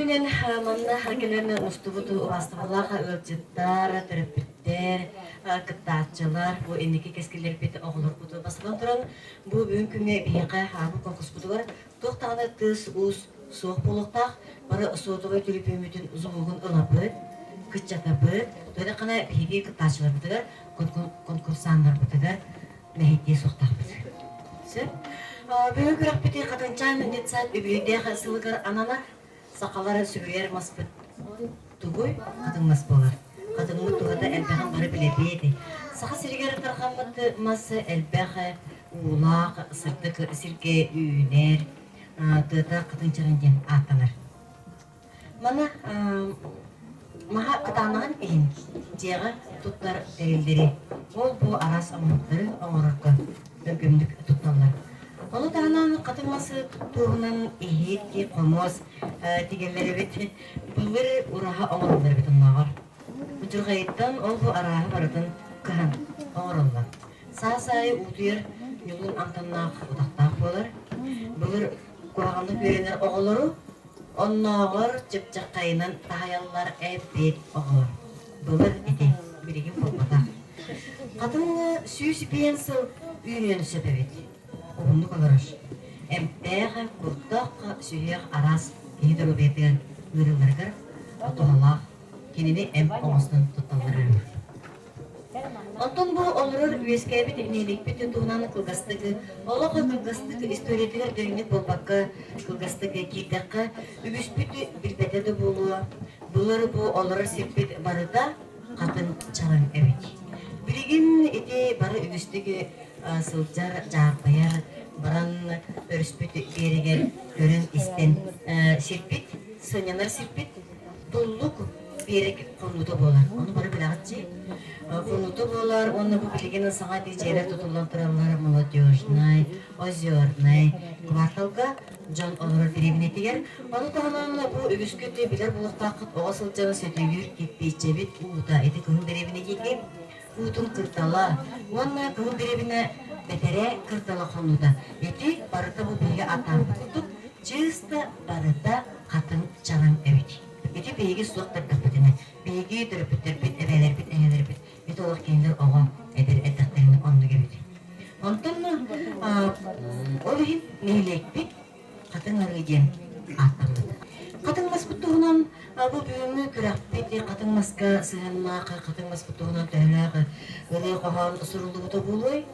күнүнэн манна кэлэн мустубут убаастабыллаах ыалдьыттар, төрөппүттэр, кыттааччылар, бу инники кэскиллэрбит оҕолорбут бастатан туран бу бүгүн күҥҥэ биһиэхэ бу конкурспутугар туох даҕаны тыас-уус суох буолуохтаах, бары суотабай төлөпүөммүтүн звугун ылабыт, кыччатабыт, туоххана биһиги кыттааччыларбытыгар, конкурсаннарбытыгар мэһэйдиэ суохтаахпыт. Сөп. Бүгүн күрэхпитин Хатынчаан детсад үбүлүйдээх сылыгар ананар. Сахалар сүгүрүйэр маспыт тугуй? Хатыҥ мас буолар. Хатыҥмыт туһата элбэҕин бары билэбит. Саха сиригэр тарҕаммыт мас элбэх уулаах, сырдык сиргэ үүнэр, тыата хатыҥ чараҥ диэн ааттанар. Маны маһа кытаанаҕын иһин дьиэҕэ туттар тэриллэри, ол-бу араас оҥоһуктары оҥорорго өлгөмнүк тутталлар. Ону таһынан хатыҥ масы туоһунан иһит, хомуос тигэллэр эбит, былыр ураһа оҥороллор эбит оннооҕор. Удьурҕайыттан ол-бу арааһы барытын кыһан оҥороллор. Саас аайы уутуйар ньулуун амтаннаах утахтаах буолар. Былыр куһаҕаннык үөрэнэр оҕолору Оннооҕор чыпчаххайынан таһайаллар эбит оҕолор. Былыр ити, билигин буолбатах. Хатыҥ 105 сыл үүнүөн сөп эбит. Уһуннук олорор. Эмтээх, куртах, сүһүөх араас киһи доруобуйатыгар ыарыыларыгар туһалаах. Кинини эмп оҥостон тутталлар үһү. Онтон бу олорор үөскээбит нэһилиэкпит туһунан кылгастык, олох кылгастык историятыгар дөйүҥҥүт буолбакка, кылгастык киирдэххэ, үгүспүт билбэтэ да буолуо, былыр бу олорор сирбит барыта хатыҥ чараҥ эбит. Билигин ити бары үгүстүк сылдьар, дьаарбайар, баран өрүспүт биэрэгэр көрөн-истэн сирбит, сынньанар сирбит Туллук биэрэк хонуута буолар. Ону бары билэҕит Хонуута буолар уонна бу билигин саҥа дьиэлэр тутуллан тураллар Молодежнай, Озернай кварталга дьон олорор дэриэбинэтигэр. Ону таһынан бу үгүскүт билэр буолуохтааххыт оҕо сылдьан сөтүөлүүр кирпииччэбит уута ити кыһыл дэриэбинэ диэки уутун кырдала уонна кыһыл дэриэбинэ бэтэрээ кырдала хонуута. Ити барыта бу биһиги атаарбыт курдук чыыста барыта хатыҥ чараҥ эбит. Ити биһиги суох көрдөхпүтүнэ, биһиги төрөппүттэрбит, эбээлэрбит, эһэлэрбит ити олох кинилэр оҕо эдэр эрдэхтэринэ оннук эбит. Онтон ол иһин нэһилиэкпит Хатыҥ Арыы диэн ааттаммыт. Хатыҥ маспыт туһунан бу бүгүҥҥү күрэхпит хатыҥ маска сыһыаннаах хатыҥ маспыт туһунан төһөлөөх ырыа хоһоон суруллубута буолуой?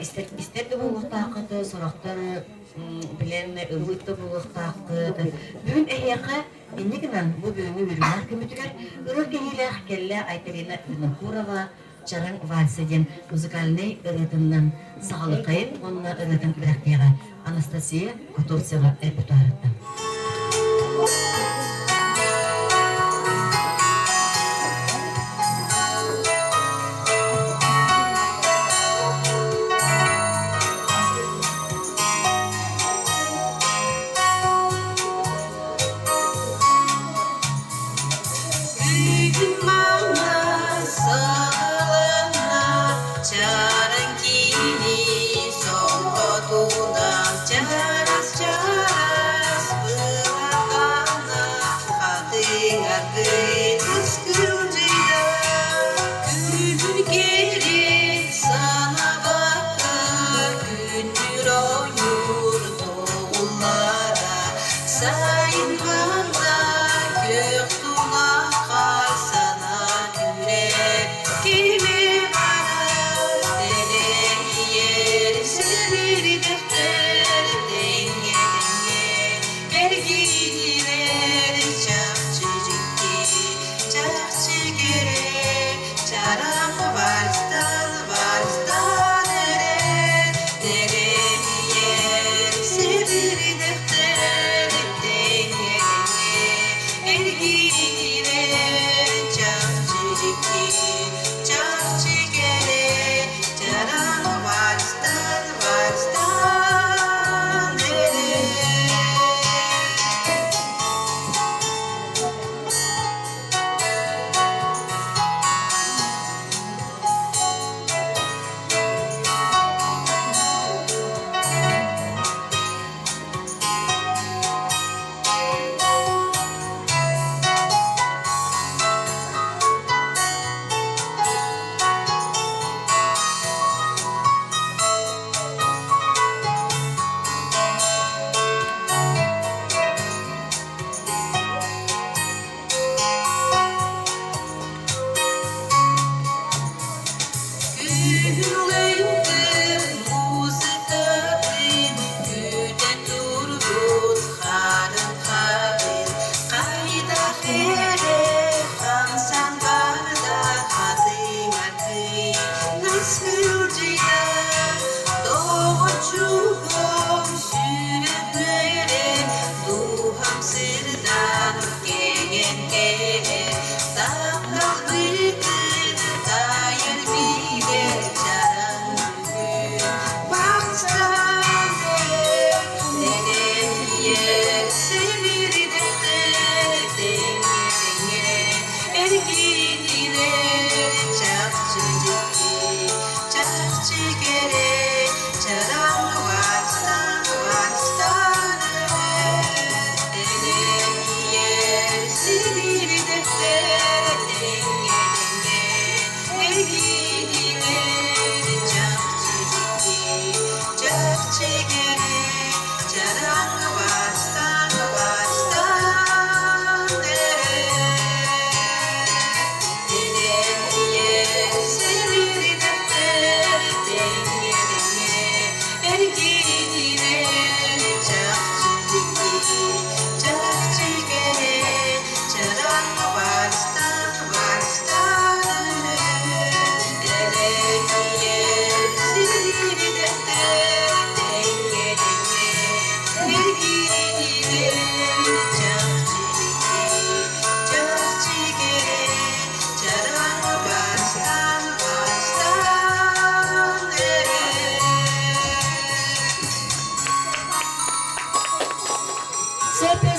Истэр, истэр да буолуохтааххыт, сорохтор билэн ыллыыр да буолуохтааххыт. Бүгүн эһиэхэ инньэ гынан бу бүгүҥҥү үөрүүлээх күммүтүгэр ырыа кэһиилээх кэллэ Айталина Винокурова Чараҥ вальса диэн музыкальнай ырыатынан саҕалыкайын уонна ырыатын бэлэхтиэҕэ Анастасия Готовцева репертуарыттан. Бүгүн манна саҕаланна чараҥ киини соҥотуна чарас-чарас былаҕана.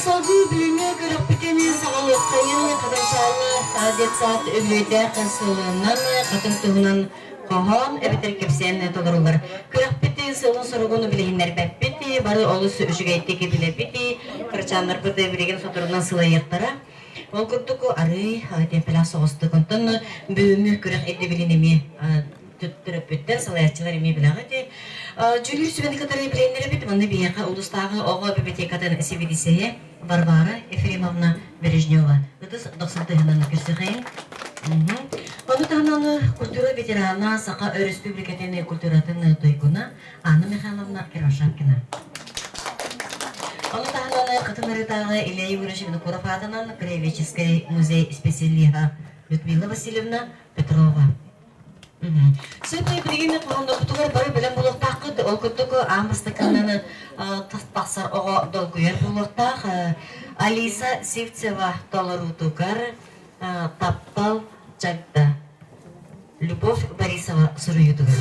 Салгыы бүгүҥҥү күрэхпитин саҕалыаххайын Хатыҥчааны детсад үбүлүөйдээх сылынан хатыҥ туһунан хоһоон эбэтэр кэпсээн толоруллар. Күрэхпит сылын-соругун билиһиннэрбэппит, бары олус үчүгэйдик билэбит, кырачааннарбыт билигин соторунан сылайыахтара. Ол курдук арыый темпелээх соҕустук. Онтон бүгүҥҥү күрэх ирдэбилин эмиэ төрөппүттэр, салайааччылар эмиэ билэҕит. Дьүүллүүр сүбэни кытары билиһиннэрэбит. Манна биһиэхэ улуустааҕы оҕо библиотекатын сэбиэдиссэйэ Варвара Ефремовна Бережнева. Ытыс дохсун тыһынан көрсүхэйин. Ону таһынан культура ветерана, Саха Өрөспүүбүлүкэтин культуратын туйгуна Анна Михайловна Кривошапкина. Ону таһынан Хатын Арыытааҕы Илья Егорович Винокуров аатынан краеведческай музей специалиһа Людмила Васильевна Петрова. Сөп билигин хоһооннорбутугар бары бэлэм буолуохтааххыт. Ол курдук аан бастакынан тахсар оҕо долгуйар буолуохтаах. Алиса Сивцева толоруутугар Таптал чагда Любовь Борисова суруйуутугар.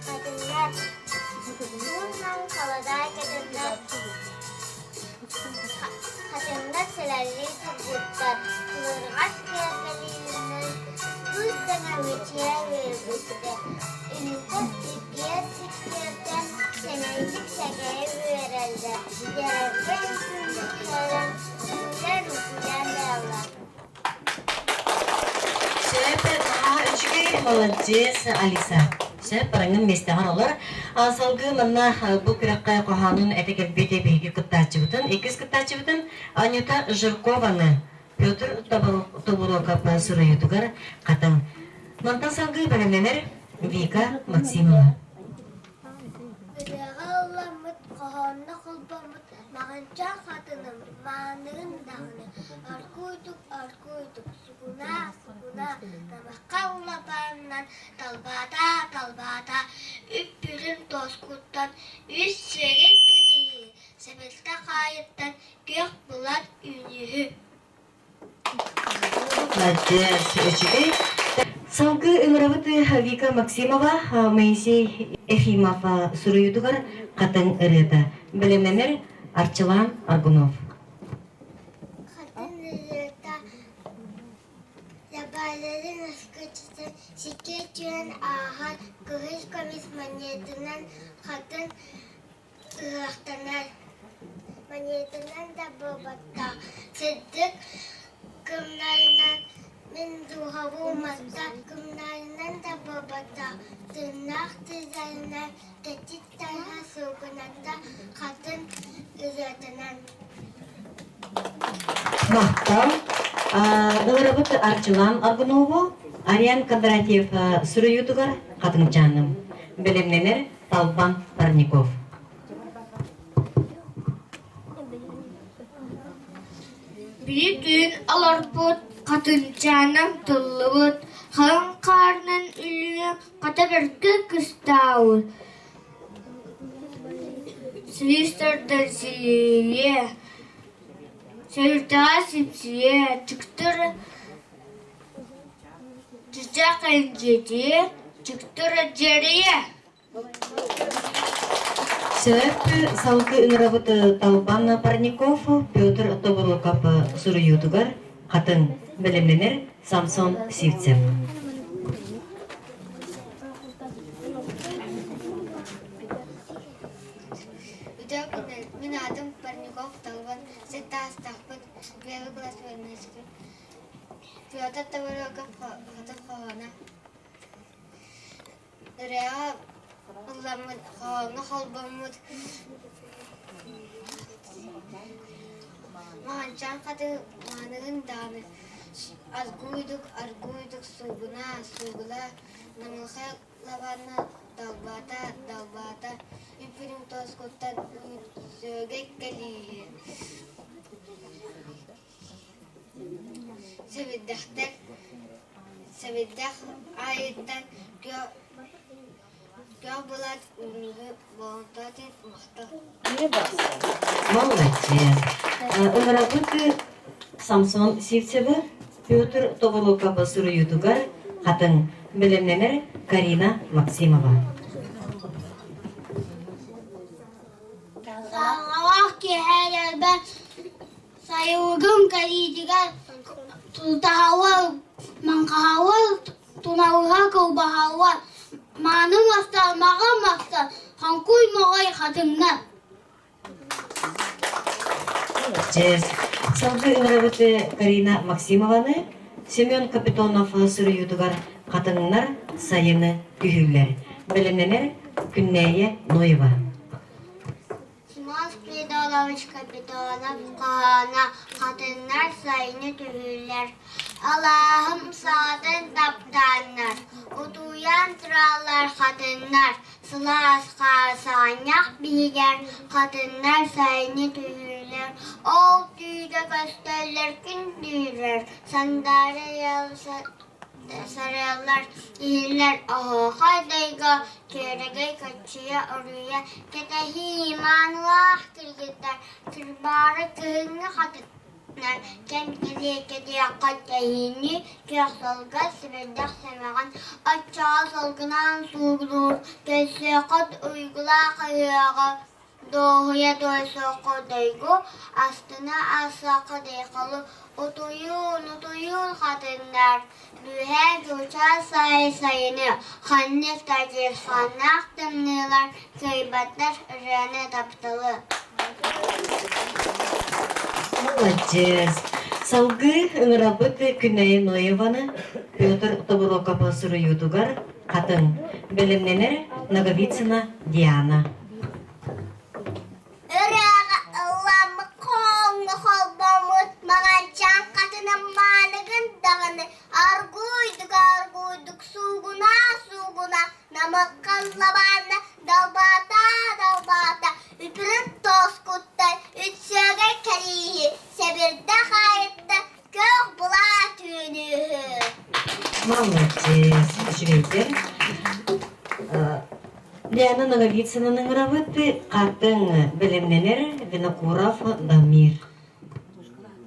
Хатыннар, ууннан халадаай кэтэннэр Хатыҥнар сэлэлии турбуттар, кылырҕас киэргэлиинэн кыыс тэҥэ мичийэ үөрбүттэр, илиитэ сиккиэр сиккиэртэн сэмэйдик сэгэйэ үөрэллэр, дьэрэлгэ үҥкүүнү түһэрэн үҥкүүлээн-үҥкүүлээн бараллар. Сөп, наһаа үчүгэй, молодец, Алиса. Сөп, бараҥҥын миэстэҕэр олор. Салгыы манна бу күрэххэ хоһоонун этэ кэлбит биһиги кыттааччыбытын, иккис кыттааччыбытын Анюта Жиркованы Петр Тобуруокап суруйуутугар хатыҥ. Мантан салгыы бэлэмнэнэр Вика Максимова. Ырыаҕа ылламмыт, хоһоонно холбоммут Маҕанчаах хатыным, мааныгын даҕаны, оргууйдук, оргууйдук, сугунаа, сугунаа, намыһахха улапаанынан талбаатаа, талбаатаа, үп-үрүҥ туоскуттан үс сүөгэй кэниһи, сэбилтэ хаайыттан күөх былат үүнүүһү. Молодец, үчүгэй. Салгыы ыҥырабыт Вика Максимова, Моисей Ефимов суруйуутугар «Хатыҥ ырыата». Бэлэмнэнэр Арчылаан Аргунов. Хатыҥ ырыата Лабааларын аскычытын сиккиэр түһэн ааһар кыһыл көмүс монетынан хатыҥ ыһыахтанар. Монетанан да буолбатах, сырдык кымнарынан мин дууһабын уматта, кымнарынан да буолбатах, тыыннаах тыынарынан кэтит таһа суугунатта хатын ырыатынан. Махтал. Ыҥырабыт Арчылаан Аргунову, Ариан Кондратьев суруйуутугар Хатыҥчааным. Бэлэмнэнэр Талбан Парников. Биир түүн олорбут хатынчаанам тыллыбыт, халыҥ хаарынан үллүйэн хата бэркэ кыстаабыт. Силис тардан силиилиэ, сэбирдэҕэ сипсийэ, чыктыр чычах илдьитиэ, чыктыр дьэрийэ. Сөп салгыы ыҥырабыт Талбан Парников, Петр Тобуруков суруйуутугар Хатыҥ бэлэмнэнэр Самсон Сивцев. Үтүө күнүнэн, мин аатым Парников Талбан, сыттаастаахпын, первый класс үөрэнээччибин. Петр Тобуруков Хатыҥ хоһооно Ырыаҕа ылламмыт, хоһооҥҥо холбоммут Маҕанчаан хатыы мааныгын даҕаны аргыыйдык, аргыыйдык суугунаа, суугулаа, намылхай лабаанна далбаата, далбаата, үп-үрүҥ тоскуттан сүөгэй кэлииһи Сэбирдэхтэр Сэбирдэх аайыттан күөх былаат үүнүүһү болҕомтотун махтал. Молодец. Ыҥырабыт Самсон Сивцевы Петр Тобуруокап суруйуутугар Хатыҥ бэлэмнэнэр Карина Максимова. Сайылыгым кэлиитигэр тутаһаллар, маҥхаһаллар, туналыһа кылбаһаллар, мааны мастар, маҕан мастар, хоҥкуй моҕой хатыҥнар. Чэс. Салгыы ыҥырабыт Карина Максимованы Семен Капитонов суруйуутугар хатыҥнар сайыны күһүүллэр. Бэлэмнэнэр Күннээйэ Ноева. Семен Спиридонович Капитонов хоһооно «Хатыҥнар сайыны түһүүллэр, алааһым саҕатын таптааннар, утуйан тураллар хатыҥнар, сылаас хаар саҕанньах биһигэр хатыҥнар сайыны түһүүллэр, ол түүтэ көстөллөр күн түүрэр, сандаара Сарыаллар, иһиллэр оһуохай дайга, күөрэгэй көччүйэ оруйа, кэтэһии маанылаах кыргыттар, кырбаары кыһыҥҥы хатыҥнар, кэм кэлиэ кэтиэххэ тэһиини, күөх сылга сэбирдэх сэмэҕин, оччоҕо сылгынаан суугунуур, көрсүөххүт уйгулаах ыһыаҕы Дуоһуйа туойсуохха дойгу, астына ассыахха дайхалы, утуйуун, утуйуун хатыҥнар, бүһээ чуучаас сайы сайыны, ханнык да дьылҕаннаах тымныылар кыайбаттар ырыаны тапталы. Маладьыас. Салгыы ыҥырабыт Күнэйи Ноеваны Петр Тобуроков суруйуутугар Хатыҥ. Бэлэмнэнэр Ноговицына Диана. Ырыаҕа ылламмыт хоһооҥҥо холбоммут маҥанчаан хатыным мааныгын даҕаны аргыйдык-аргыйдык суугунаа-суугунаа намыккын лабаанна далбаатаа-далбаата үпүрүн тоскуттай үтсүөгэй кэлииһи сэбирдэх аайытта күөх былаат үүнүүһү. Молодец, үчүгэйдэр. Лена Ноговицынаны ыҥырабыт, хатыҥ бэлэмнэнэр Винокуров Дамир.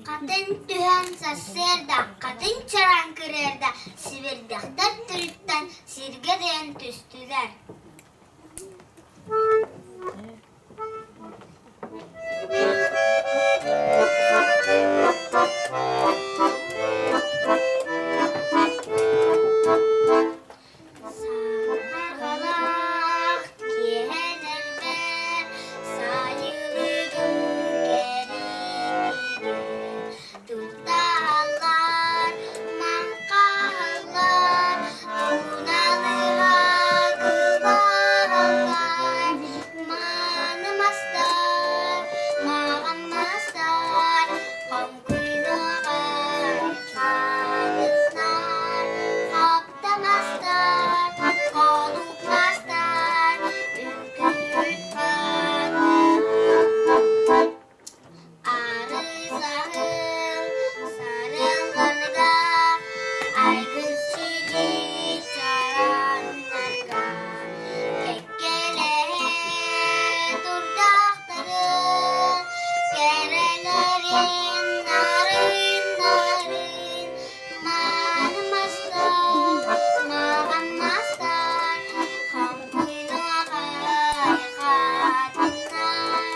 Хатыҥ түһэн сарсыарда, хатыҥ чараҥ кырыарда, сибирдэхтэр төрүттэн сиргэ дэйэн түстүлэр. Саҥарҕалаах киэһэлэрбэр сайылыгым кэриҥигин Туттаһаллар, маҥхаһаллар, туналыһа кылбараллар Мааны мастар, маҕан мастар, хоҥкуйнуоҕар хаанытнар, хаптаҥастар, холук мастар, үҥкүүт Арыы-саһыл сарыалларга, айгыр-силии чараннарга кэккэлэһэ турдахтарын, кэрэлэрин нарын-нарын мааны мастар, маҕан мастар, хоҥкуйнуоҕай хатыҥнар,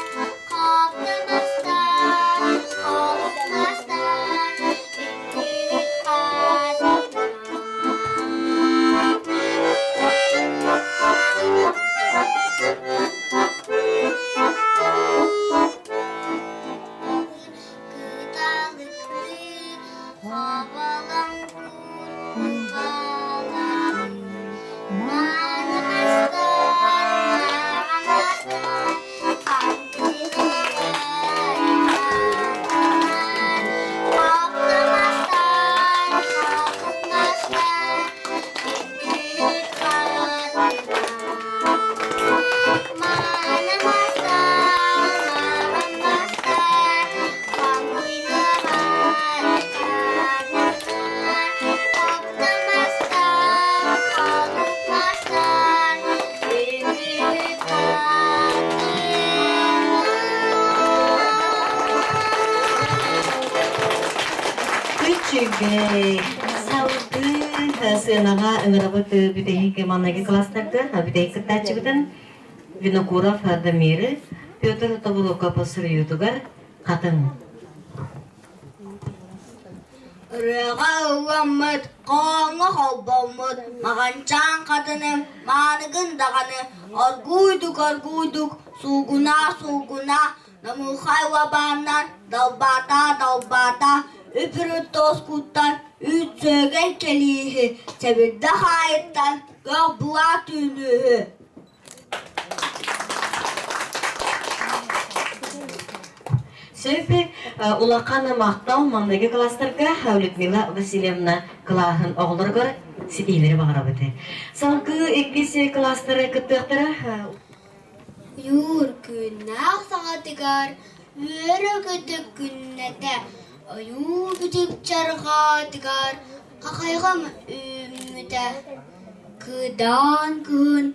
хоптоҥостор, холумастар, үҥкүүт хатыҥнар. Кыталыктыы хоболоҥкур кубаларын маанымастар, маҕанастар, хантыылар, хоптомастар, хопумастар, үҥкүүт хатыҥнар. Маанымастар, маҕанастар, Үчүгэй. Салгыы сыанаҕа ыҥырабыт бүтэһик маҥнайгы класстарга бүтэһик кыттааччыбытын Винокуров Дамиры Петр Тобулуков суруйуутугар Хатыҥ. Ырыаҕа ылламмыт, хоһооҥҥо холбоммут Маҕанчаан хатыным мааныгын даҕаны оргууйдук-оргууйдук суугунаа-суугунаа намылхай лабааннар далбаатаа-далбаатаа үп-үрүт тоскуттан үүт сүөгэй кэлииһи сэбирдэх аайыттан көх былаат үүнүүһү Сөп улахан махтал маҥнайгы кылаастарга Людмила Васильевна кылааһын оҕолоругар ситиһиилэри баҕарабыт. Салгыы иккис кылаастары кыттыахтара. Ойуур күннээх саҕатыгар үөрэ-көтө күннэтэ ойуу бүтүк чарҕаатыгар хахайҕам үүммүтэ. Кыыдаан кыһын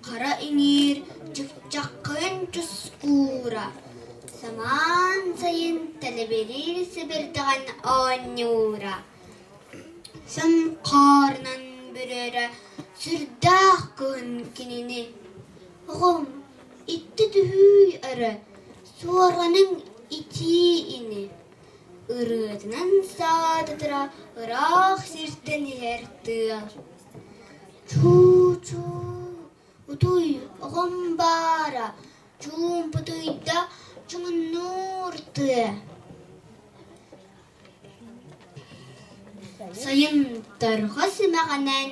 хара иҥиир чыпчаххайын чускуура, самаан сайын тэлэбириир сэбирдэҕин оонньуура, сон хаарынан бүрэрэ сүрдээх кыһын кинини. Оҕом, итти түһүү эрэ, суорҕаныҥ итии ини Ырыатынан саататара ыраах сиртэн иһэр тыал. Чуу-чуу, утуй, оҕом баара, чуумпутуйда чуҥуннуур тыа. Сайын торҕо симэҕинэн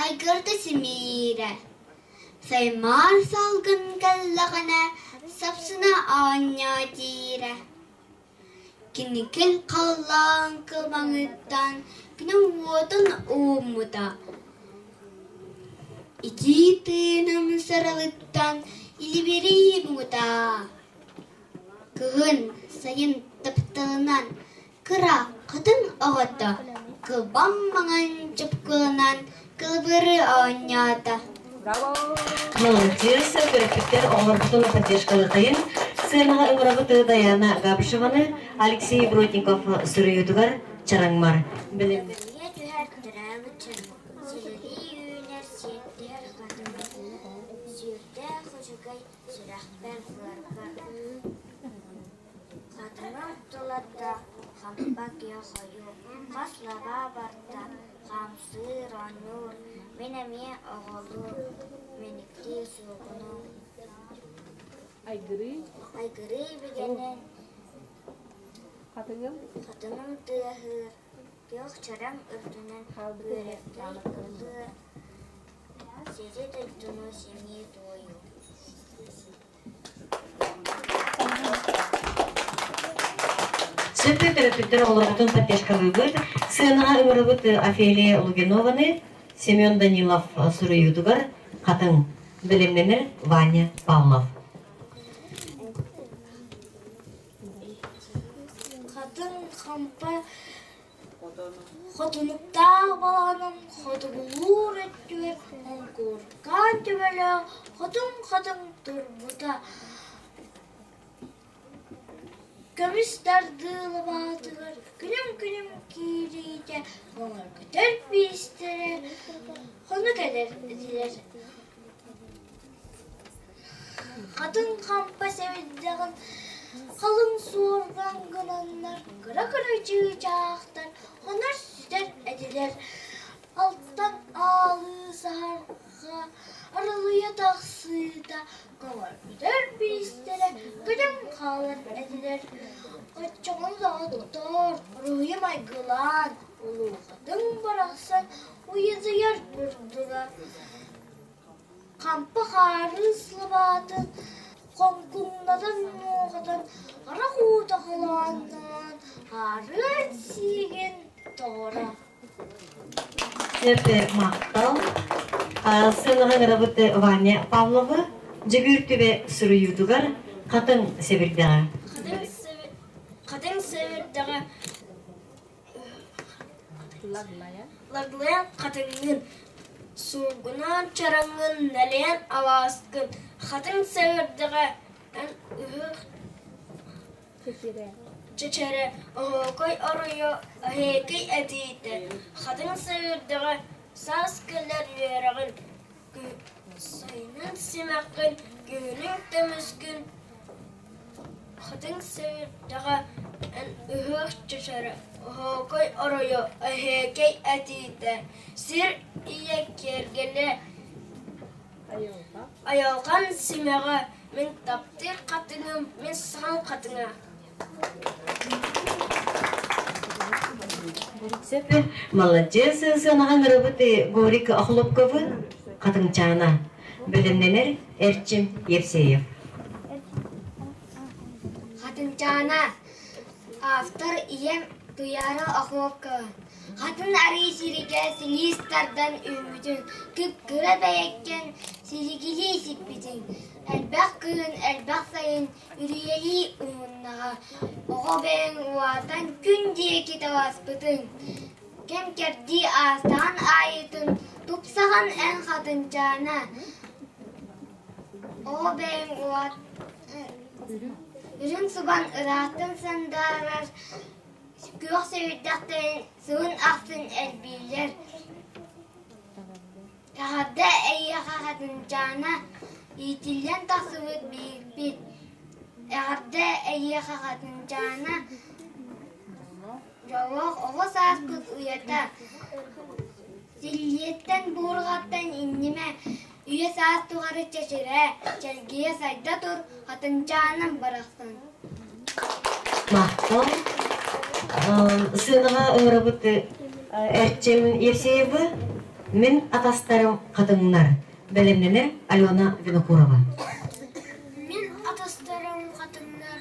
айгырда симиирэ, саймаар салгын кэллэҕинэ сапсына оонньоо диирэ. Киникил халлаан кылбаҥыттан күнэ уотун ууммута, итии тыыным саралыттан илибирии муҥута. Кыһын, сайын тапталынан кыра хатыҥ оҕото кылбам маҥан чопкуланан кылбыры оонньоото. Молодец, төрөппүттэр оҕолорбутун поддержкалыахайын. Сыанаҕа ыҥырабыт Даяна Габышеваны Алексей Бродников суруйуутугар Чараҥмар. Билимҥэ түһэр төрөөбүт силэлии үүнэр сиэттиһэр хатыҥ сүрдээх үчүгэй сүрэхпэр быарбар Хатыҥым тулата хампа киһи хойуу, хас лабаа барда, хамсыыр, оонньуур, мин эмиэ оҕолуу мэниктии суугунуу Айгырыы бигэнэн хатыҥым тыаһыыр, күөх чараҥ үрдүнэн үөрэхтэй ыллыыр, сири-дойдуну симии туойуу. Сөпкө төрөппүттэр оҕолорбутун поддержкалыыбыт. Сыанаҕа ыҥырабыт Офелия Лугинованы, Семен Данилов суруйуутугар Хатыҥ, бэлэмнэнэр Ваня Павлов. Хатыҥ хампа Хотунуктаах балаҕанын хотугулуур өттүгэр хоҥкууркаан төбөлөөх хотун-хатыҥ турбута. Көмүс тардыы лабаатыгар күлүм-күлүм киириитэ хоҥор-көтөр биистэрэ хоно кэлэр этилэр. Хатыҥ хампа сэбирдэҕин халыҥ суорҕан гынаннар кыра-кыра чыычаахтар хонор-сүтэр этилэр. Алтан аалыы саһарҕа арылыйа тахсыыта көҥөрбүтэр биистэрэ көтөн хаалар этилэр. Оччоҕуна доҕоттоор, уруһуйа майгылаан, улуу хатыҥ барахсан уйадыйар курдуга. Хампа хаарыыс лабаатын хоҥкуҥнатан муоҕатан харах уута халааннаан хаарыан сиигин тоҕоро. Сөп махтал. Сыанаҕа ыҥырабыт Ваня Павловы Дьөгүөр Түбэ суруйуутугар Хатыҥ сэбирдэҕэ. Хатыҥ сэбирдэҕэ Лаглайан хатыҥҥын, суугунаан чараҥҥын нэлэйэн алааскын, хатыҥ сэбирдэҕэ эн ыһыах чэчэрэ, оһуокай оройо, эһиэкэй этиитэ, хатыҥ сэбирдэҕэ саас кэлэр үөрэҕин, сайынын симэххин, күһүнүн көмүскүн, хатыҥ сэбирдэҕэ эн ыһыах чэчэрэ. Оһуокай оройо, эһиэкэй этиитэ, сир ийэ киэргэлэ, айылҕам симэҕэ, мин таптыыр хатыҥым, мин саҥ хатыҥа. Сөп. Маладьыас сыанаҕа ыҥырабыт Горик Охлопковы, Хатыҥчаана. Бэлэмнэнэр Эрчим Евсеев. Хатыҥчаана Автор ийэм Туйаара Охлопкова хатын арыы сиригэ силиис тардан үүммүтүн, кып-кыра бэйэккэн силигилии сиппитин, элбэх кыһын, элбэх сайын үрүйэлии уһуннаҕа, оҕо бэйэҥ улаатан күн диэки таласпытыҥ, кэм-кэрдии аастаҕын аайытын тупсаҕын эн хатынчаана, оҕо бэйэҥ улаат Үрүҥ субан ыраахтан сандаарар, күөх сэбирдэхтэрин сылын ахсын элбииллэр. Эҕэрдэ эйиэхэ хатынчаана, иитиллэн тахсыбыт биһикпит. Эҕэрдэ эйиэхэ хатынчаана, дьоллоох оҕо сааспыт уйата. Силлиэттэн буурҕаттан иҥнимэ, үйэ саас тухары чэчирэ, чэлгийэ сайда тур, хатыҥчааным барахсан. Махтал. Сыанаҕа ыҥырабыт Эрчим Евсеевы мин атастарым хатыҥнар. Бэлэмнэнэр Алена Винокурова. Мин атастарым хатыҥнар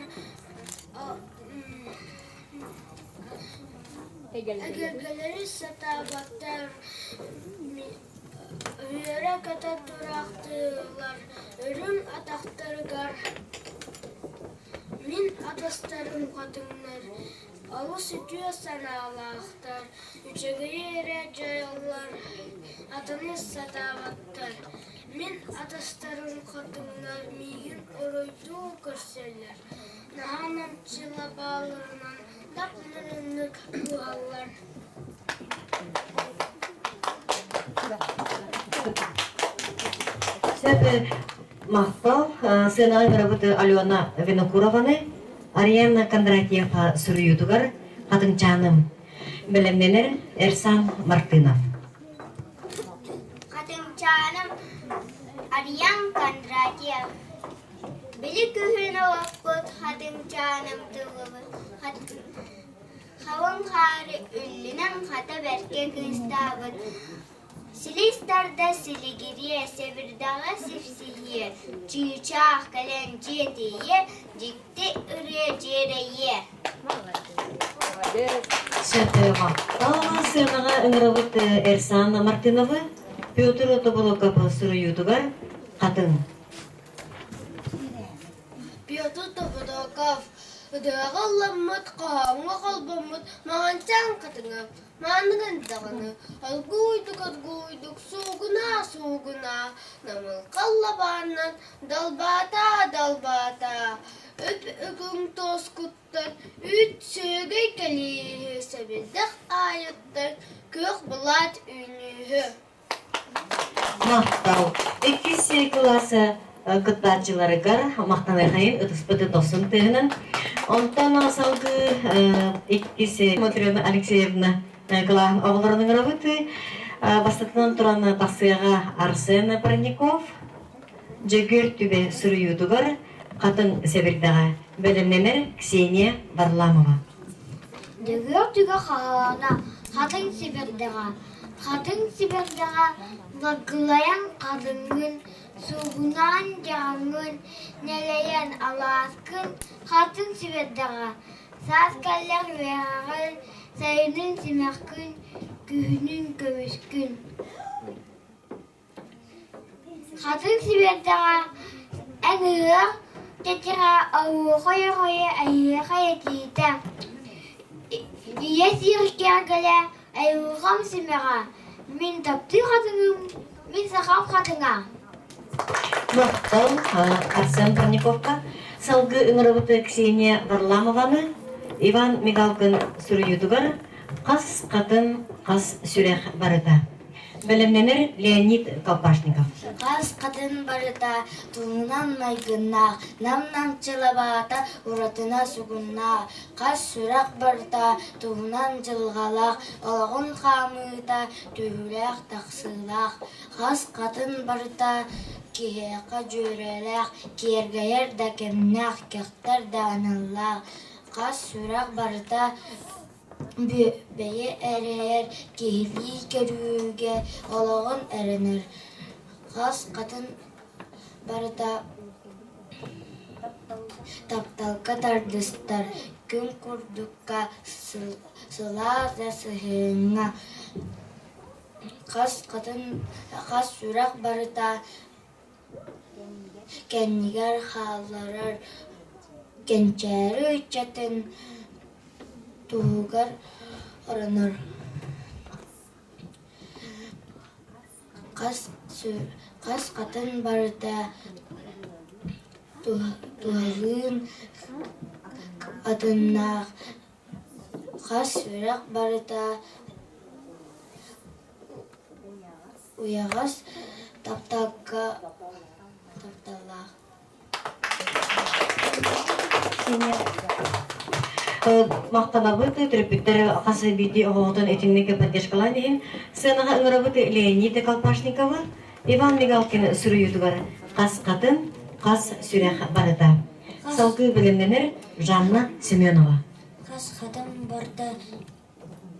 Эгэлгэлэри сатаабаттар, үөрэ-көтө тураахтыыллар, үрүҥ атахтарыгар мин атастарым хатыҥнар, олус үтүө санаалаахтар, үчүгэйи эрэ дьайаллар, атыны сатаабаттар. Мин атастарым хатыҥнар миигин уруйдуу көрсөллөр, наһаа намчыла баалларынан Тап-нырыннык буолаллар. Сөп махтал. Сыанаҕа ыҥырабыт Алена Винокурованы, Ариана Кондратьева суруйуутугар Хатыҥчааным бэлэмнэнэр Эрсан Мартынов. Хатыҥчааным Ариан Кондратьев Били күһүн олохпут хатыҥчааным тыллыбыт халыҥ хаары үллүнэн хата бэркэ кыыстаабыт Силис тарда силигириэ, сэбирдэҕэ сипсийиэ, чыычаах кэлэн дьиэтийиэ, дьикти ырыа дьиэрэйиэ. Сөтөҕө сыанаҕа ыҥырабыт Эрсан Мартыновы Петр Тоболоков суруйуутугар Хатыҥ Петр Тободоков ырыаҕа ылламмыт, хоһооҥҥо холбоммут Маҥанчаан хатыҥа, мааныгын даҕаны оргууйдук-оргууйдук суугунаа-суугунаа, намылхал лабааннан далбаатаа-далбаатаа, үп-үгүҥ туоскуттан үүт сүөгэй кэлииһи, сэбирдэх аайыттан күөх былаат үүнүүһү. Махтал. Иккис кылаас кыттааччыларыгар махтаныахайын ытыспыты дохсун тыаһынан. Онтон салгыы иккис Матрена Алексеевна кылааһын оҕолорун ыҥырабыт. Бастатынан туран тахсыаҕа Арсен Парников, Дьөгүөр Түбэ суруйуутугар Хатыҥ сэбирдэҕэ бэлэмнэнэр Ксения Варламова. Дьөгүөр Түбэ хаһаана Хатыҥ сэбирдэҕэ Хатыҥ сибирдэҕэ лаглайан хатыҥҥын, суугунаан дьаҕаҥҥын, нэлэйэн алааскын хатыҥ сибирдэҕэ саас кэллэр үөрэҕин, сайынын симэххин, күһүнүн көмүскүн. Хатыҥ сибирдэҕэ эн ыһыах чэчирэ оһуохай-оһуйа эйиэхэ этиитэ, ийэ сир киэргэлэ айылҕам симэҕэ, мин таптыыр хатыҥым, мин сахам хатыҥа. Махтал Арсен Парниковка салгыы ыҥырабыт Ксения Варламованы Иван Мигалкин суруйуутугар «Хас хатын, хас сүрэх барыта». Бэлэмнэнэр Леонид Колпашников. Хас хатын барыта туһунан майгыннаах, нам-намчылабаата уратына сугуннаах, хас сүрэх барыта туһунан дьылҕалаах, олоҕун хаамыыта түһүүлээх-тахсыылаах, хас хатын барыта киһиэхэ дьүөрэлээх, киэргэйэр да кэмнээх, кэхтэр да аналлаах, хас сүрэх барыта Бэйэ эрэйэр киһилии көрүүгэ олоҕун эрэнэр, хас хатын барыта тапталга тардыстар, күн курдукка сылаас да сыһыаҥҥа, хас хатын хас сүрэх барыта Кэннигэр хаалларар кэнчээри ыччатын туһугар оронор Хас хатын барыта туһалыын атыннаах, хас сүрэх барыта Уйаҕас тапталга тапталлаах Махтанабыт төрөппүттэр хас биирдии оҕоҕутун итинник поддержкалаан иһин сценаҕа ыҥырабыт Леонид Колпашниковы, Иван Мигалкин суруйуутугар «Хас хатын, хас сүрэх барыта». Салгыы бэлэмнэнэр Жанна Семенова. Хас хатын барда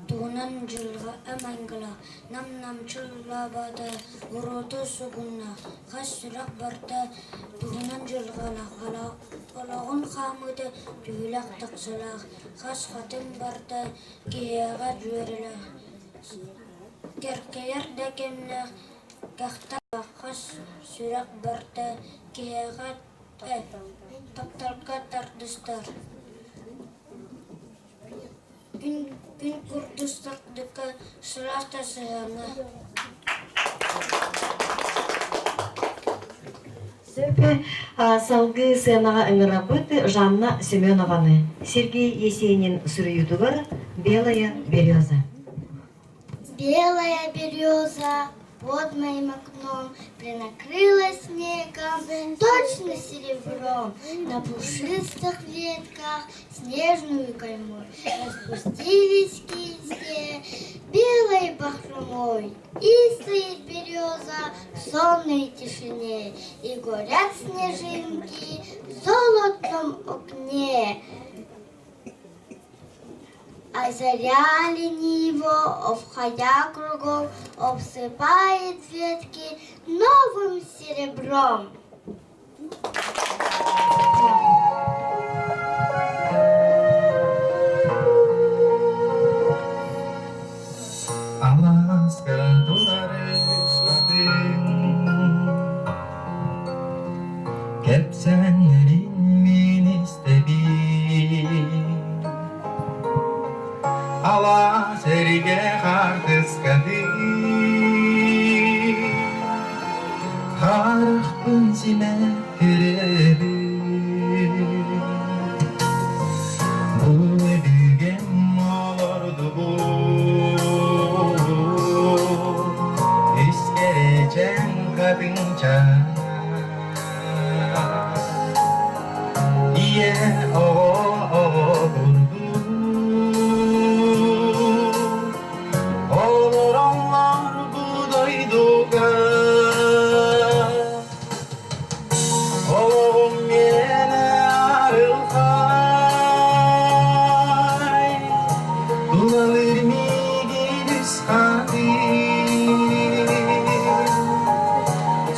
Тугунан дьылҕа майгылаах, нам-намчыллаабата, уруоту сугуннаах, хас сүрэх барда тугунан дьылҕалаах, олоҕун хаамыыта түһүлэх тахсалаах, хас хатыҥ барда киһиэхэ дьүөрэлээх, кэркэйэр да кэмнээх, кэхтэр хас сүрэх барда киһиэхэ тапталга тардыстар. Күн күн курдук сырдыкка сылаас да сыһыаҥҥа Сөп. Салгыы сценаҕа ыҥырабыт Жанна Семенованы. Сергей Есенин суруйуутугар «Белая береза». Белая береза под моим окном Принакрыла снегом, точно серебром, На пушистых ветках снежную кайму Распустились кисти белой бахромой, И стоит береза в сонной тишине, И горят снежинки в золотом окне. Озаряли его, обходя кругом, обсыпает ветки новым серебром. Алааска туларыспатын Кэпсээннэрин мин истэбин Алаас эригэ хаартыскатын Харахпын симэ көрөбүн Бу өбүгэм олордубут Искэрэчээн хатыҥчаан Ийэ оҕо оҕо курдук Олороллор бу дойдуга Олоҕум миэнэ арылхай Тулалыыр миигин үс хатыы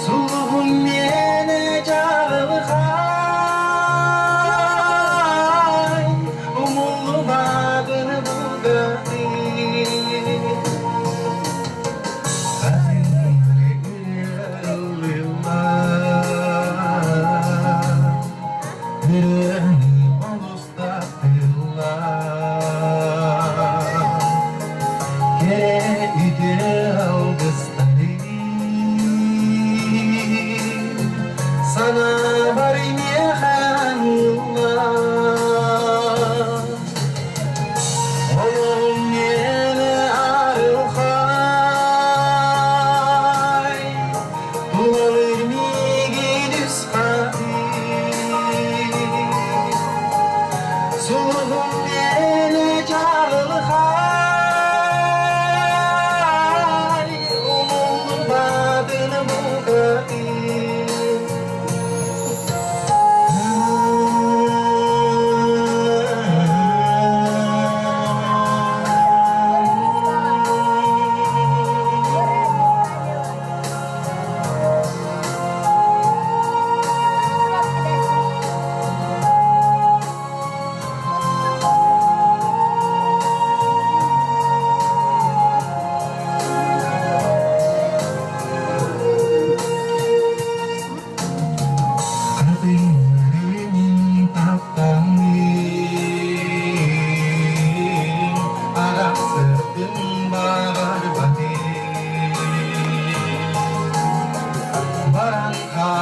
Сулуһум миэнэ чаҕылхай Умуллубатын булгатыы Санаабар миэхэ Олоҕум миэнэ арылхай,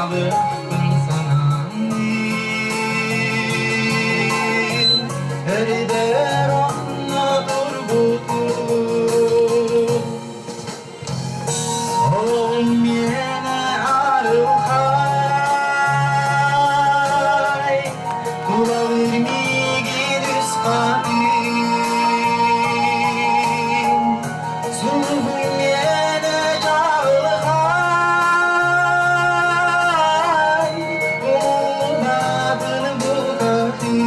Хаалыахпын санааммын Өрүдэр онно турбутум Олоҕум миэнэ арылхай Тулалыыр миигин үс хатыҥ Сулуһум миэнэ чаҕылхай Умуллубатын букатын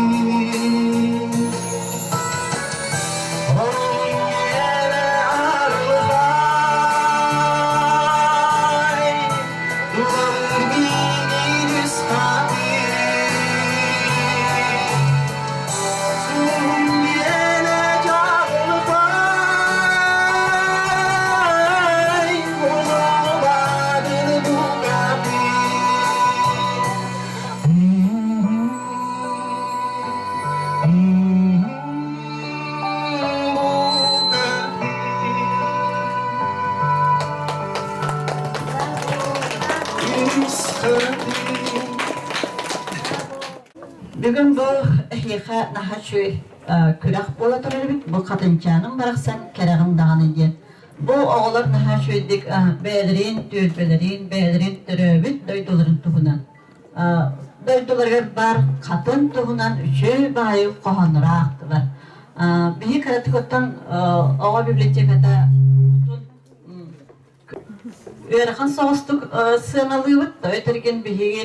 Бүгүн бу эһиэхэ наһаа үчүгэй күрэх буола турар эбит. Бу хатынчааным барахсан кэрэҕин даҕаны диэн. Бу оҕолор наһаа үчүгэйдик бэйэлэрин түөлбэлэрин, бэйэлэрин төрөөбүт дойдуларын туһунан дойдуларыгар баар хатын туһунан үчүгэй баайы хоһооннору аахтылар. Биһи кыратыгыттан оҕо библиотеката ыарахан соҕустук сыаналыыбыт. Өтөргүн биһиги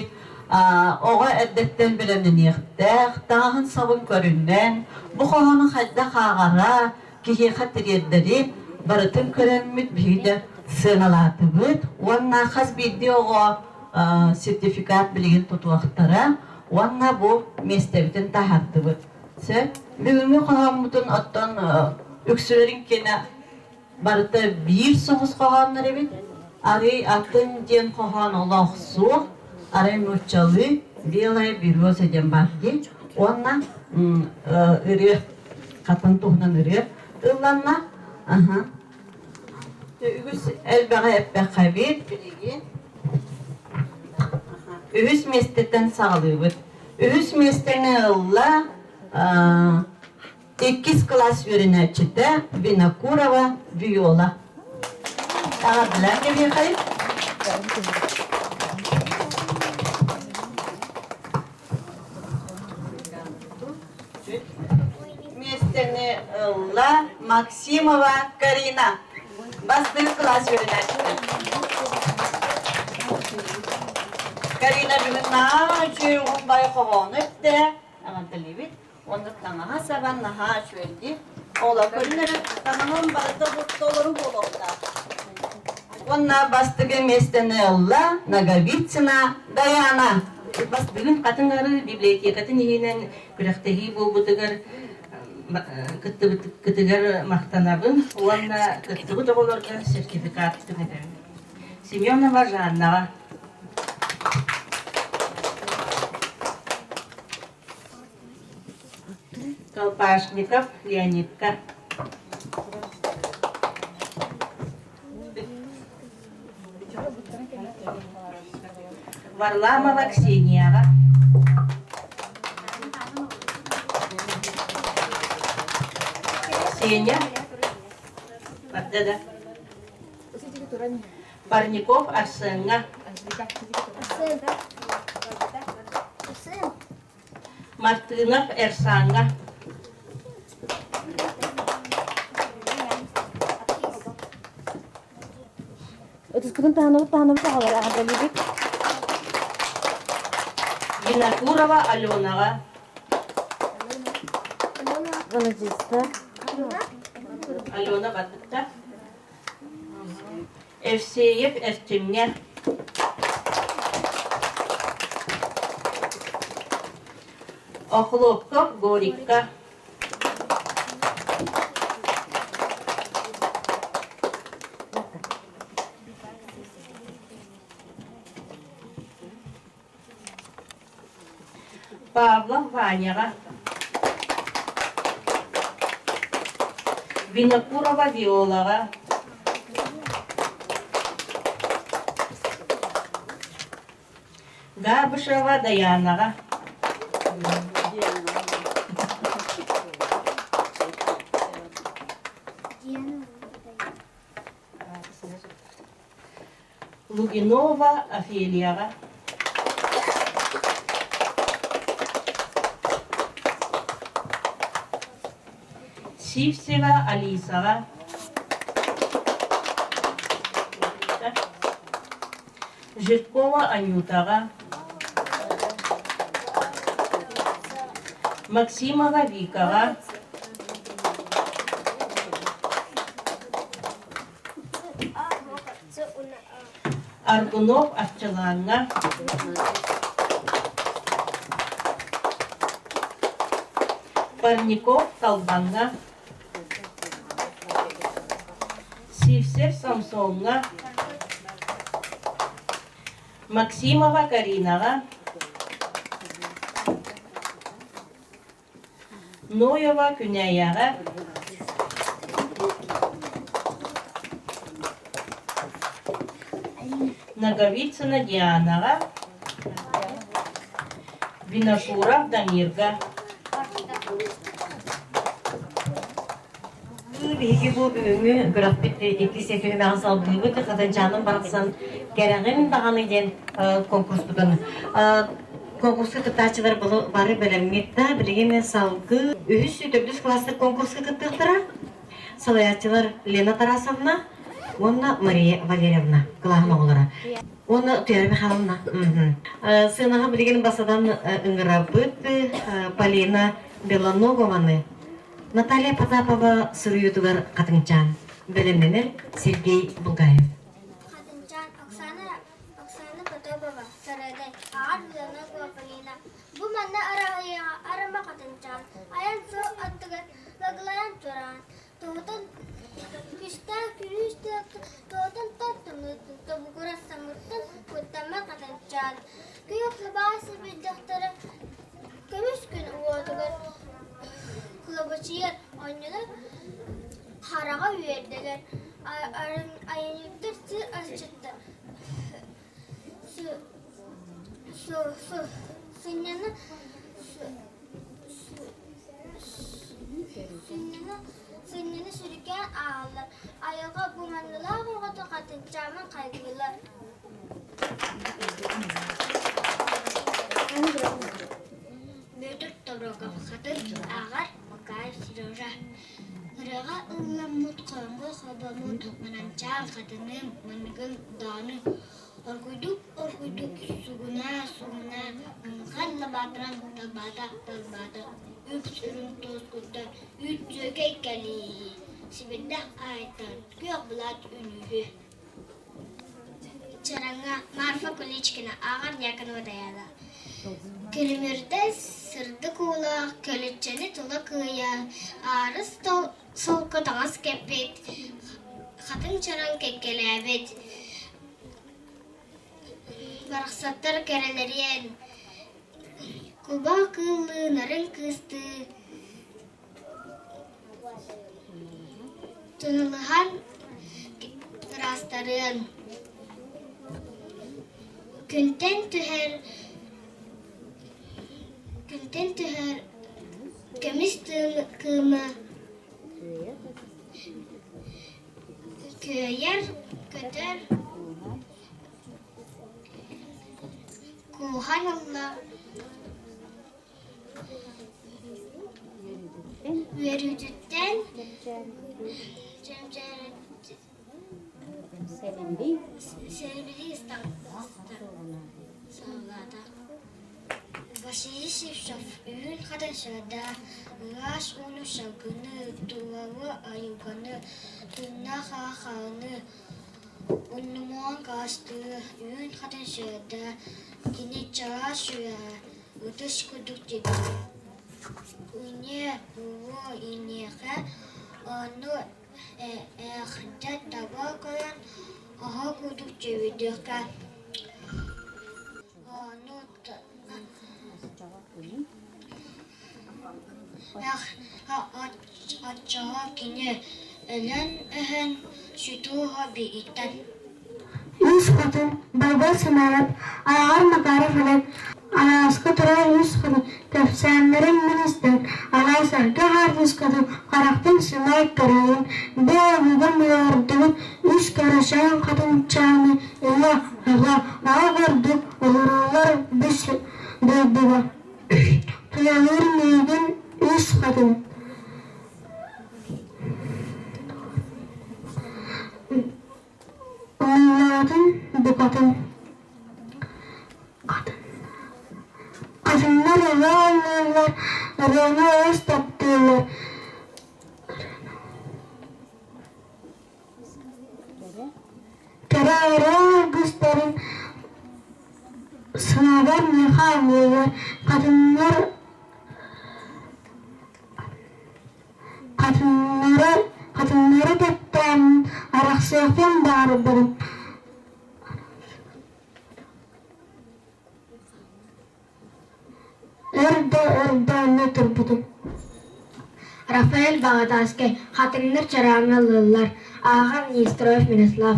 оҕо эрдэттэн бэлэмнэниэхтээх, таҥаһын сабын көрүнэн, бу хоһоону хайдах ааҕара, киһиэхэ тириэрдэри барытын көрөммүт биһиги да сыаналаатыбыт уонна хас биирдии оҕо сертификат билигин тутуохтара уонна бу миэстэбитин таһаардыбыт. Сөп. Бүгүҥҥү хоһооммутун оттон үксүлэрин киэнэ барыта биир соҕус хоһооннор эбит. Арый атын диэн хоһоон олох суох. Арай нууччалыы «Белая береза» диэн баар дии. Уонна ырыа хатын туһунан ырыа ылланна. Аха. Үгүс элбэҕи эппэххэ эбит билигин. Үһүс миэстэттэн саҕалыыбыт. Үһүс миэстэни ылла иккис кылаас үөрэнээччитэ Винокурова Виола. Эҕэрдэлээн кэбиэхэйин. Миэстэни ылла Максимова Карина. Бастыҥ кылаас үөрэнээччитэ. Карина бүгүн наһаа үчүгэй уһун бай хоһоону эттэ. Эҕэрдэлиибит. Уонна таҥаһа сабан наһаа үчүгэйдик. Ола көрүнэрэ таҥаһын барыта толору буолуохтаах. Уонна бастакы миэстэни ылла Ноговицына Даяна. Бүгүн Хатыҥ Арыы библиотекатын иһинэн күрэхтэһии буолбутугар кыттыбыккытыгар махтанабын уонна кыттыбыт оҕолорго сертификат түҥэтэбин. Семенова Жаннаҕа. Колпашников Леонидка. Варламова Ксенияҕа. Сеня. Барда да. Парников Арсеҥҥа. Мартынов Эрсаҥҥа. Ытыскытын таһынабыт таһынабыт аҕалар эҕэрдэлиибит. Винокурова Аленаҕа. Владиста. Алена барбытта. Евсеев Эрчимҥэ. Охлопков Горикка. Павлов Ваняҕа. Винокурова Виолаҕа. Габышева Даянаҕа. Лугинова Офелияҕа. Сивцева Алисаҕа. Жиркова Анютаҕа. Максимова Викаҕа. Аргунов Арчылааҥҥа. Парников Талбаҥҥа. Сивцев Самсоҥҥа. Максимова Каринаҕа. Ноева Күнээйэҕэ. Ноговицына Дианаҕа. Винокуров Дамирга. Биһиги бу бүгүҥҥү күрэхпит иккис түһүмэҕин салгыыбыт. Хатынчааным барахсан кэрэҕин даҕаны диэн конкурспутун конкурска кыттааччылар бары бэлэммит да билигин салгыы үһүс төрдүс класстар конкурска кыттыахтара. Салайааччылар Лена Тарасовна уонна Мария Валерьевна кылааһын оҕолоро. Уонна Туяра Михайловна. Сыанаҕа билигин басадан ыҥырабыт Полина Белоногованы Наталья Потапова суруйуутугар Хатыҥчаан, бэлэмнэнэр Сергей Булгаев. Хатыҥчаан Оксана, Оксана Потапова, Сарыадай, Аҕар Белоногова Полина. Бу манна араҕыйаҕа арыма Хатыҥчаан, айан суол аттыгар лаглайан тураан, тоҕутан күстээх күлүүс тоҕутан тартымыытын тобугурас самыртан куттама Хатыҥчаан. Күөх лабаа сэбирдэхтэрэ Көмүс күн уотугар кылабачыйар оонньуулар хараҕа үөрдэлэр, айанньыттар сир асчыттар сынньана сынньана сүрүкээн ааҕаллар, айылҕа бу маннылаах оҕото хатынчаамын хайгыыллар. Бүөтүр Тоброков хатын ааҕар Макаев Сережа Ырыаҕа ылламмыт хороҥго хобоммут мананчаан хатыным маныгын даҕаны оргуйдук оргуйдук сугунаа сугунаа мунхан лабаатынан талбаата талбаата үп үрүҥ туос куттан үүт сүөкэй кэлииһи сибирдэх аайтан күөх былаат үнүүһү Чараҥҥа Марфа Куличкина ааҕар Дьяконова Дайаана Күлүмүрдэс сырдык уулаах көлүччэни тула кыайа аарыс солко таҥас кэппит, хатыҥ чараҥ кэккэлээбит, барахсаттар кэрэлэриэн, куба кыыллыы нарын кыыстыы Тынылыһан ыраастарыан, күнтэн түһэр күнтэн түһэр көмүс кыыма күөйэр көтөр кууһан ылла Үөрүүтүттэн сэлибирии ыстаҥалаата. Василий Сивцев үһүн хатын сырда, ыраас ууну салгыны, тулалы айылҕаны, тыыннаах аахааны Уннумуон хаастыы, үүн хатын сырда, кини чараас сүрэҕэ ытыс курдук тибиир. Иниэ, буолуо иниэхэ, ону ээхтэ таба көрөн, оһо курдук дьүбүдүөххэ. Ону Оччоҕо кини өлөн-өһөн сүтүөҕэ биитэн Үс. Үс хотун Байбал Сымаайап, Ааҕар Макаров Олег, Алааска турар үс хотун кэпсээннэрин мин истэн, алаас эргэ хаартыскатын харахпын симэ көрөйүн, бу өбүгэм олордубут үс кэрэчээн хатыҥчааны ыла, ыла, оҕо курдук олороллор бу дойдуга. Тулалыыр миигин үс хатыҥ Умнулаатын букатын Хатыннар ыла оонньууллар, ырыаны олус таптыыллар. Кэрэ ырыа алгыстарын сыабар миэхэ аныыллар. Хатыннар Хатыннары, хатыннары таптаан арахсыахпын баҕарбытым. Өр да өр да онно турбутум. Рафаэль Баҕатааскай хатыҥнар чарааҥҥа ыллыыллар, ааҕар Нестеров Мирослав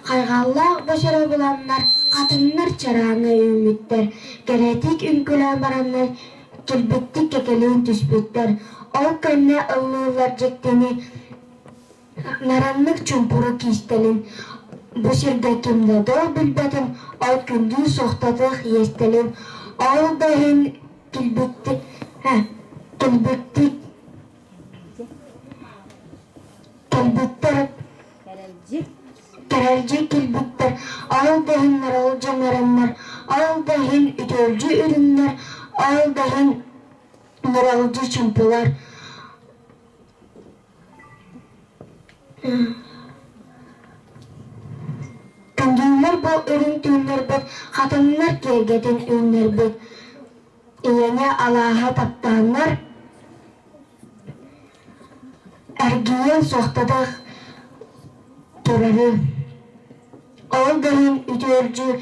Хайҕаллаах бочура буланнар, хатыҥнар чарааҥҥа үүммүттэр, кэрэтик үҥкүүлээн бараннар килбиттик кэкэлээн түспүттэр, ол кэннэ ыллыыллар дьиктини нараннык чуумпуру киистэлин, бу сиргэ ким да дол билбэтин, ол күндүү суохтатыах иэстэлин, ол да иһин килбиттик, килбиттик кэлбиттэр Кэрэлдьи кэлбиттэр, ол да иһин ныралдьынарыннар, ол да иһин үтүөлдьү үрүҥнэр, ол да иһин ныралдьы чуумпулар. Күндүллэр бу үрүҥ түүннэрбит, хатыҥнар киэргэтин үүннэрбит, ийэни алааһа таптааннар, Эргийиэн суохтатах турары, ол да иһин үтүөрдүү,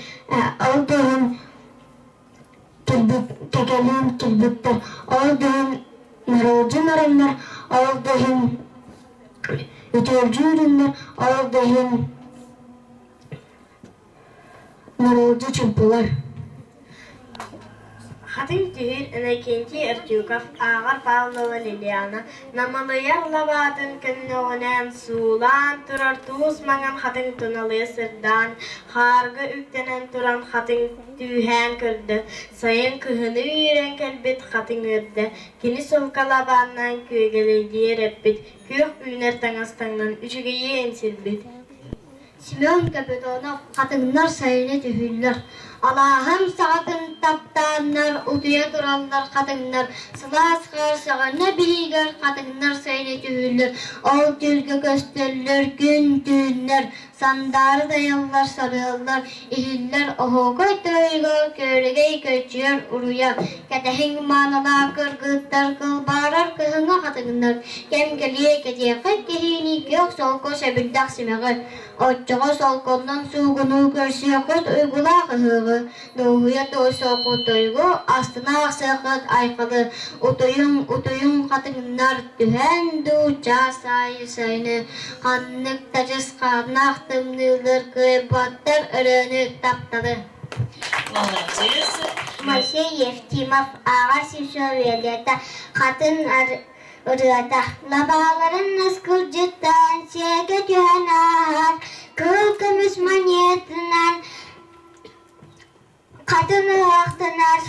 ол да иһин кэкэлиин килбиттэр, ол да иһин нырылдьын арыннар, ол да иһин үтүөрдүү үрүннэр, ол да иһин Нырылдьы чуумпулар Хатыҥ түһүүр Иннокентий Эртюков, ааҕар Павлова Лилиана намылыйар лабаатын көннөҕүнэн суулаан турар туус маҥан хатыҥ туналыйа сырдаан, хаарга үктэнэн туран хатыҥ түүһээн көрдө, сайын кыһыны үүрэн кэлбит хатыҥ үөрдэ, кини солко лабааннаан күөгэлэйдиэр эппит, күөх үүнэр таҥас таҥнан үчүгэйиэн сирбит. Семен Капитонов хатыҥнар сайыны түһүүллэр, алааһым саҕатын таптааннар утуйа тураллар хатыҥнар, сылаас хаар саҕана биһигэр хатыҥнар сайыны түһүүллэр, ол түүлгэ көстөллөр күн түүннэр, сандаары тайаллар сарыаллар, иһиллэр оһуокай тойуга күөрэгэй көччүйэр уруйа, кэтэһиҥ маанылаах кыргыттар кылбаарар кыһыҥҥы хатыҥнар, Кэм кэлиэ кэтиэххит киһини күөх солко сэбирдэх симэҕи, оччоҕо солконнон суугунуу көрсүөххүт уйгулаах ыһыаҕы, дуоһуйа туойсуоххут тойугу, астына аахсыаххыт айхалы, утуйуҥ, утуйуҥ хатыҥнар, түһээн дуу чаас аайы сайыны, ханнык да дьысхааннаах тымныылар кыайбаттар өрөөнү тапталы. Молодец. Моисей Евтимов ааҕар Сивцева Виолетта хатын ырыата Лабааларын наскылдьыттаан сиэкэ түһэн ааһар кыһыл көмүс монетынан хатын ыһыахтанар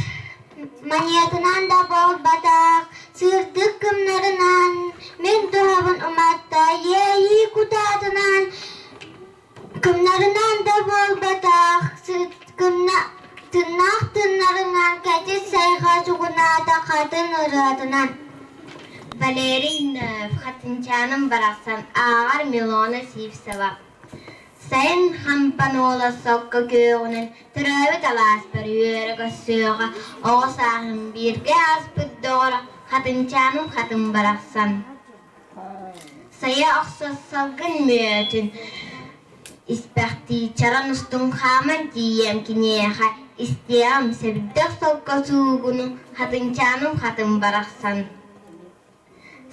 монетынан да буолбатах сырдык кымнарынан мин туһабын уматта иэйии кутаатынан Кымнарынан да буолбатах, тыннаах тыннарынан кэтит сайҕа сугунаата хатын ырыатынан. Валерий Ноев Хатынчааным барахсан ааҕар Милона Сивцева Сайын хампанола сокко күөҕүнэн төрөөбүт алааспар үөрэ көрсүөҕэ, оҕо сааһым бииргэ ааспыт доҕоро Хатынчааным хатын барахсан Сайа охсор салгын мүөтүн испэхтии чаран устун хааман тиийиэм киниэхэ, истиэҕим сэбирдэх солко суугунун, хатыҥчааным хатын барахсан.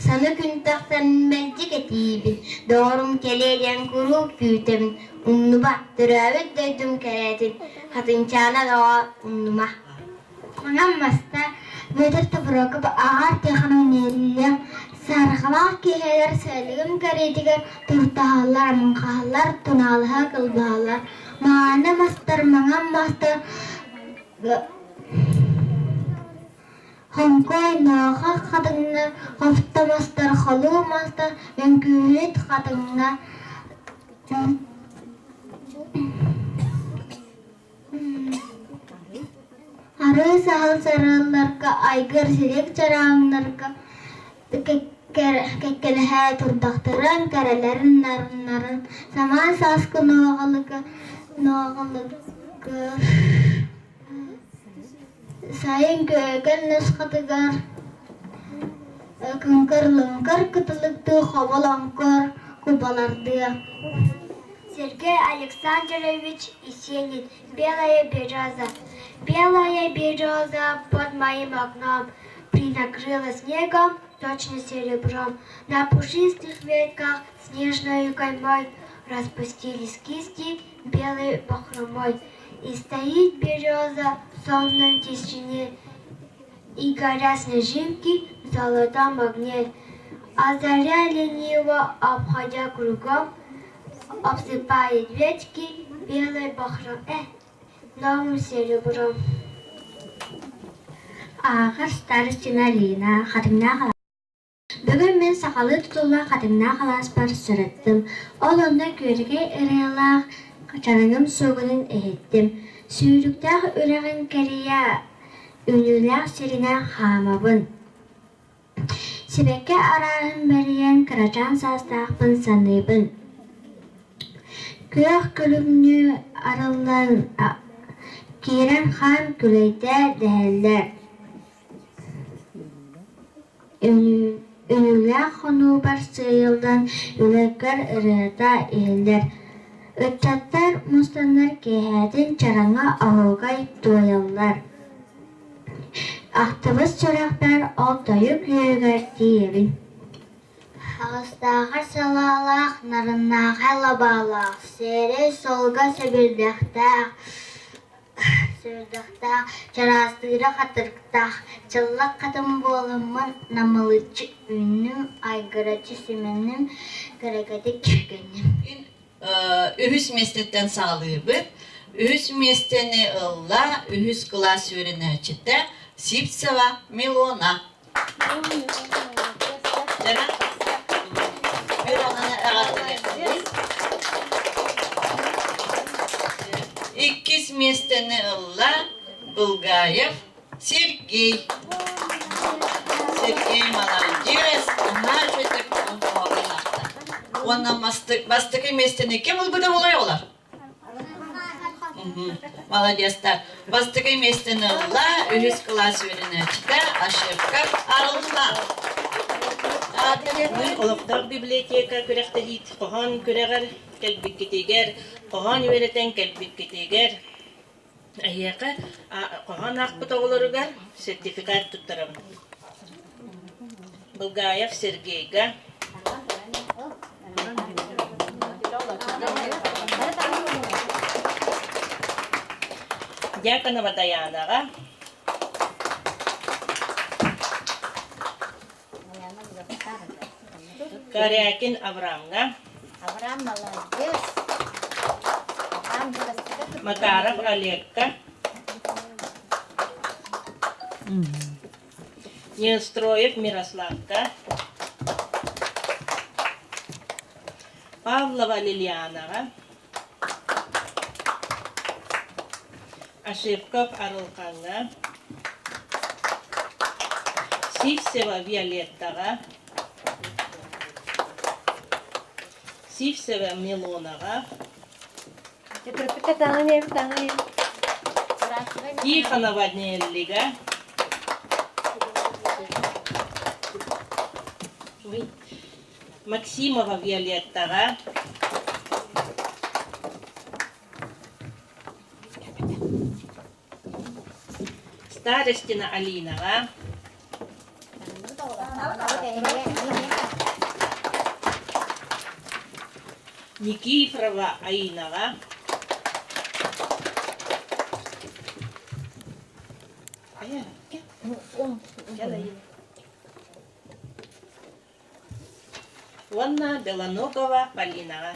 Саны күн тахсан мэлдьи кэтиибин, доҕорум кэлиэ диэн куруук күүтэбин, умнуба, төрөөбүт дойдум кэрэтин, Хатыҥчаана доҕоор, умнума. Маҥан маста Бүөтүр Тобуруокап аҕаар Тихоновна Неллиҥ саарҕалаах киэһэлэр сыалыгым кэриэтигэр туртаһаллар, муҥхаһаллар, тунаалаһа кылбаһаллар, мааны мастар, маҥан мастар Хоҥкой, нооха хатыҥнар, хопто мастар, холуу мастар, үҥкүүһүт хатыҥнар Арыы саһыл сарыалларга, айгыр силик чарааҥнарга кэккэлэһэ турдахтарын, кэрэлэрин нарыннарын, самаан сааскы нуоҕалыгы Сайын күөкэл нусхатыгар кыҥкыр-лыҥкыр кытылыктыы хоболоҥкор кубалардыа Сергей Александрович Есенин «Белая береза». Белая береза под моим окном Принакрыла снегом, точно серебром. На пушистых ветках снежною каймой Распустились кисти белой бахромой. И стоит береза в сонной тишине, И горят снежинки в золотом огне. А заря лениво, обходя кругом, Обсыпает ветки белой бахромой, новым серебром. Ааҕар Старостина Лина хатыҥнаах Бүгүн мин сахалыы тутуллаах хатыҥнаах алааспар сырыттым. Ол онно күөрэгэй ырыалаах чараҥым суогунун иһиттим. Сүүрүктээх үрэҕин кэрийэ үүнүүлээх сиринэн хаамабын. Сибэкки арааһын бэрийэн кырачаан саастаахпын саныыбын. Күөх күлүмнүү арыллан киирэн хаан күлэйдээ дэһэллэр. Үнүүлээх хонуубар сыыйыллан үлэкэр ырыата иһиллэр, ыччаттар мустаннар киэһэтин чараҥҥа оһуокай туойаллар. Ахтыбыт сүрэхпэр ол тойук үөһүгэр тиийэбин. Хаҕыстааҕар салаалаах, нарыннаахай лабаалаах, сиэрэй суолга сэбирдэхтээх Сөрдөхтөөх, чараастыыра хатырыктаах, чыллах хатын буоламмын намылыччы үүннүм, айгыраччы симэнним, кэрэкэтик кэргэнним Үһүс миэстэттэн саҕалыыбыт. Үһүс миэстэни ылла үһүс кылаас үөрэнээччитэ Сивцева Милона. Иккис миэстэни ылла Булгаев Сергей. Сергей молодец, наһаа үчүгэй Уонна бастакы миэстэни ким ылбыта буолуой олар? Молодецтар. Бастакы миэстэни ылла үһүс кылаас үөрэнээччитэ Ошибка Арылхан. Олохтоох библиотека күрэхтэһиит хоһоон күрэҕэр кэлбиккитигэр, хоһоон үөрэтэн кэлбиккитигэр эһиэхэ хоһоон аахпыт оҕолоругар сертификат туттарабын. Булгаев Сергейга, Дьяконова Дайаанаҕа, Корякин Аврамҥа, Макаров Олегка, Неустроев Мирославка, Павлова Лилианаҕа, Ошибков Арылхаҥҥа, Сивцева Виолеттаҕа, Сивцева Милонаҕа, Тихонова Неллига, Максимова Виолеттаҕа, Старостина Алинаҕа, Никифорова Айыынаҕа. Уонна Белоногова Полинаҕа.